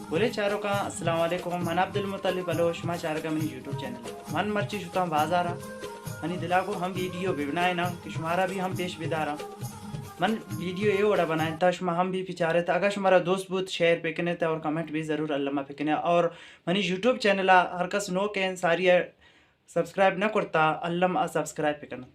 بلے چاروکاں، السلام علیکم، من عبدالمطلب بلوچ، شما چارگا منی یوٹیوب چینل۔ من مرچی شتاں بازارا، منی دلا گو ہم ویڈیو بہ بنائیناں کہ شمارا بھی ہم پیش بداراں۔ من ویڈیو اے وڑا بنائینتا، شما ہم بھی بچارت، اگر شمارا دوست بوت شیئر بکنت اور کمنٹ بھی ضرور الما بکنت، اور منی یوٹیوب چینلا ہر کس نوکیں ساری سبسکرائب نہ کرتا، الم آ سبسکرائب بکنت۔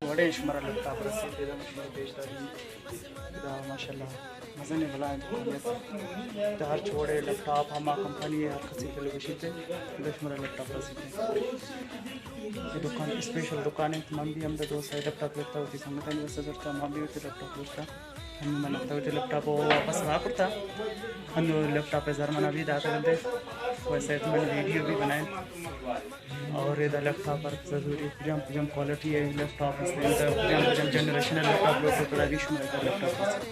وڑیں شمارا لیپ ٹاپ رسیت، ادا شمارا پیش داریں۔ ادا ماشاءاللہ مزنیں بلاہیں دکانے است۔ ادا ہرچ وڑیں لیپ ٹاپ، ہما کمپنی ءِ ہر کسی دل گوشیت، ادا شمارا لیپ ٹاپ رسیت۔ اے دکان اسپیشل دکان انت، من بھی ہمدا دو سئے لیپ ٹاپ گپتا، وتی سنگتانی واسطہ زرتا، من بھی وتی لیپ ٹاپ گپتا۔ ہنو من وتی لیپ ٹاپ واپس را کرتا، ہنو لیپ ٹاپ زر منا بھی داتا گندے، ویسے من ویڈیو بھی بنائیں۔ اور ادا لیپ ٹاپ ہر کسا زوری، کجام کجام کوالٹی ءِ لیپ ٹاپ است، ادا کجام کجام جنریشن ءِ لیپ ٹاپ لوٹ، تو بھی شما ادا لیپ ٹاپ است۔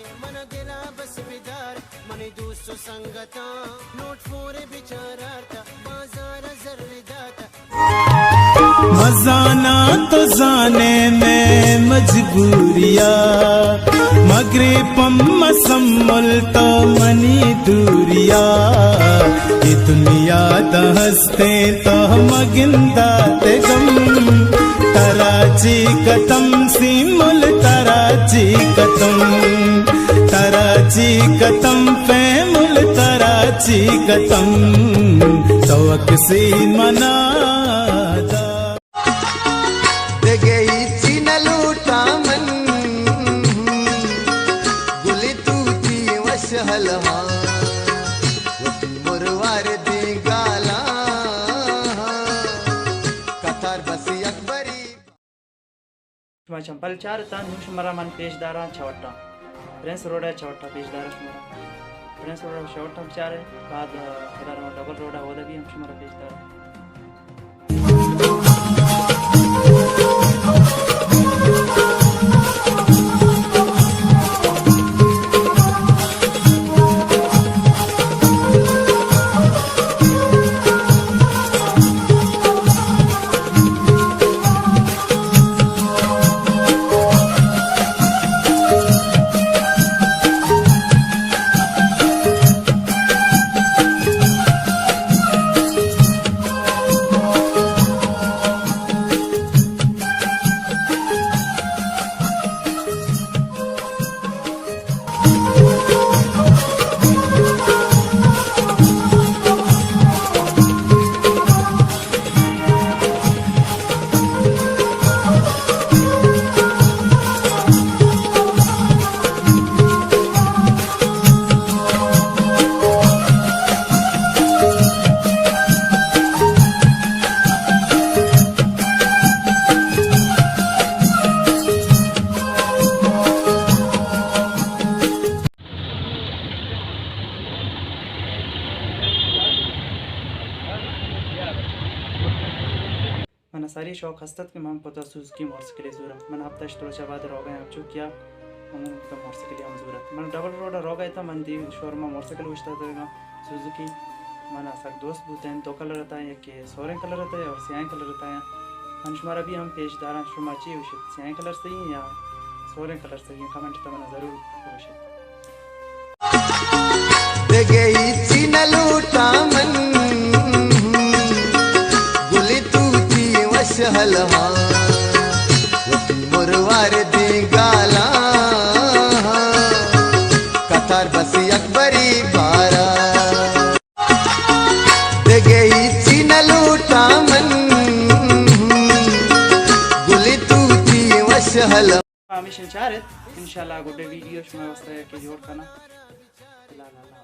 مزانا تو زانے میں مجبوریا، مگرے پم سمل تو منی دوریا، اے دنیا دہس تے تو مگندات غم، ترا چی کتم سیمل، ترا چی کتم، ترا چی کتم پیمل، ترا چی کتم، تو اکسی منا دا۔ دگہ ہچی نہ لوٹاں من، گلے تو چی وش ہلہاں، وتی مروار دیں گالاں، قطار بس یک بری۔ شما چمپل چارتاں، نوں شمارا من پیش داراں چوٹاں۔ پرنس روڈ ءِ چوٹاں پیش داراں شمارا۔ پرنس روڈ ءِ چوٹاں بچارے، بعد پدا رو ڈبل روڈ ءَ، اودا بھی ہم شمارا پیش داراں۔ من ساری شوق ہست ات کہ من پتا سوزوکی موٹرسائیکلے زوراں۔ من ہپت ہشت روچ ءَ بعد روگ ءَ آں، چو کیا من پتا موٹرسائیکلے ہم زورت۔ من ڈبل روڈ ءَ روگ ءَ اتاں، من دی شوروم ءَ موٹرسائیکل اوشتاتگ ات، سوزوکی۔ من ءَ سک دوست بوت انت، دو کلر اتاں، یکے سوریں کلر اتاں اور سیاہیں کلر اتاں۔ من شمارا بھی ہم پیش داراں، شما چی گوشت، سیاہیں کلر صحیح یا سوریں کلر صحیح؟ کمنٹ ءَ منا ضرور بگوشت۔ دگہ ہچی نہ لوٹاں من، گلے تو چی وش ہلہاں، وتی مروار دیں گالاں، قطار بس یک بری بارا۔ دگہ ہچی نہ لوٹاں من، گلے تو چی وش ہلہاں۔ ہمیشہ چارت، انشاءاللہ گڈے ویڈیو شما واسطہ کہ جوڑ کنا۔ لا لا لا۔